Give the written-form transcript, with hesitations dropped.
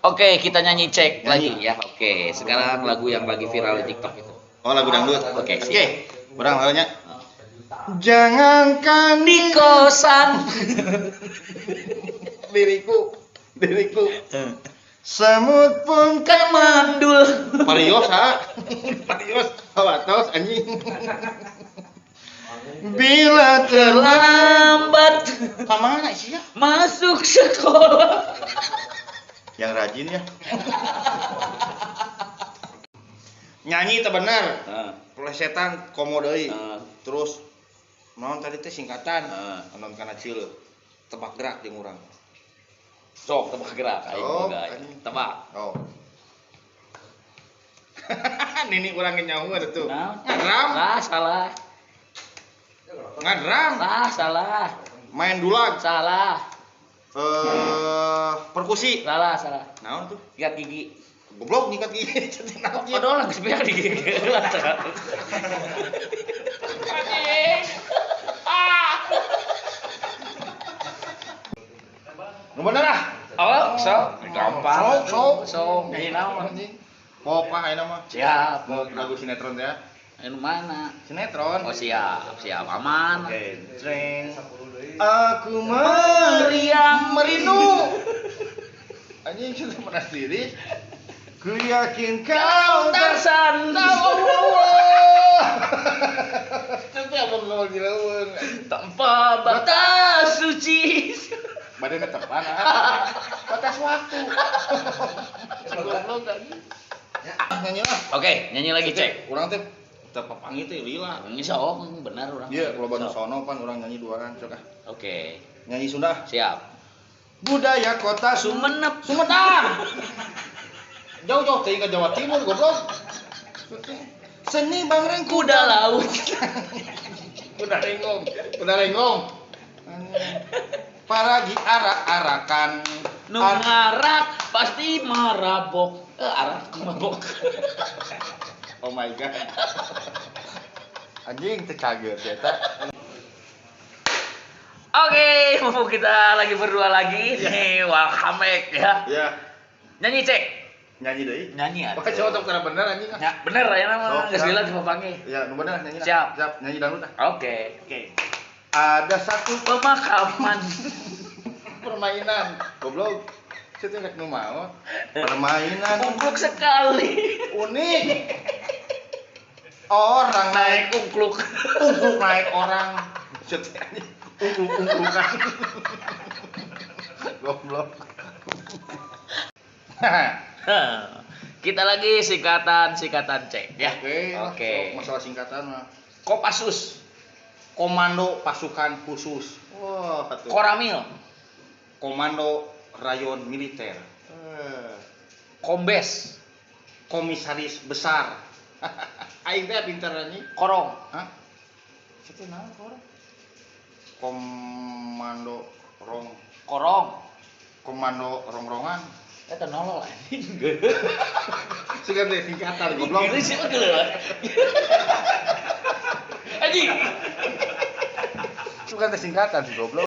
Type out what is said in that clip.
Oke, kita nyanyi cek lagi ya. Oke, sekarang lagu yang lagi viral di TikTok itu. Oh, lagu dangdut. Oke, Oke. siap. Urang lagunya. Jangankan Di kosan. Diriku, diriku. Semut pun Kan mandul. Parios ha. Parios awatos anjing. Bila terlambat Terlambat kemana sih ya? Masuk sekolah. Yang rajin ya. Nyanyi teu bener. Plesetan komo deui. Terus naon tadi teh singkatan? Naon kana cileuk. Tebak gerak jeung urang. Sok tebak gerak aing Sok, boga. Anjing. Tebak. Oh. Nini urang ge nyaho tuh. Naon? Ngadram, Ah, salah. ngadram, Ah, salah. Main dulag, Salah. Perkusi. Salah, salah. Naon tuh? Sikat gigi. Goblok nyikat gigi. Naon ieu? Odol geus beak di gigi. Anjing. Ah. Nu bener ah. Oh, sok gampang. Sok, sok. Sok. Nyanyi naon? Anjing. Pop ah ayeuna mah. Siap. Mau lagu sinetron teh ya? Anu mana? Sinetron. Oh, siap, siap. Aman. Oke, jreng. Aku meriang merinu. Anjing sudah pernah sendiri. Ku yakin kau Tarsan. Allah. Tapi apa ngomong di leuweung? Tanpa batas suci. Badannya tepan ah. Batas waktu. Goblok anjing. Nyanyi lah. Oke, nyanyi lagi cek. Urang teh teu papanggih teh lila. Ini sok, benar urang. Iya, kalau Bandung Sok. sono pan urang nyanyi duaan sok ah. Oke, Nyanyi Sunda. Siap. Budaya kota Sumenep. Sumedang. Jauh-jauh teh ke Jawa Timur goblok. Seni Bangreng Kuda laut. Kuda renggong, kuda renggong. Paragi arak-arakan. Nu ngarak pasti marabok. Eh, arak mabok. Oh my god. Anjing teu cager teh eta. Oke, mumpung kita lagi berdua lagi nih, welcome back ya. Ya, Nyanyi cek. Nyanyi deui. Nyanyi Wah, atuh. coba tong bener anjing ah. Ya, bener ya nama Sok, geus siap. lila di papanggih. Ya, nu bener nyanyi lah. Siap. Siap, nyanyi dangdut ah. Oke. Oke. Ada satu Pemakaman. Permainan. Goblok. Situ rek nu maot. Permainan Ungkluk sekali. Unik. Orang naik Naik ungkluk. Ungkluk naik orang. Situ anjing. Ungkluk-ungklukan. Goblok. Kita lagi singkatan-singkatan cek ya. Oke, lah, Oke. sok masalah singkatan mah. Kopassus, Komando pasukan khusus. Wah, satu. Koramil, Komando rayon militer. Kombes, Komisaris besar. Aing teh pinter anjing. Korong, Hah? Situ naon korong? Komando rong Korong. Komando rongrongan. Eta nolol anjing. Singkat deh singkatan goblok. Geus sih mah geuleuh. Anjing. Sugan teh singkatan sih goblok.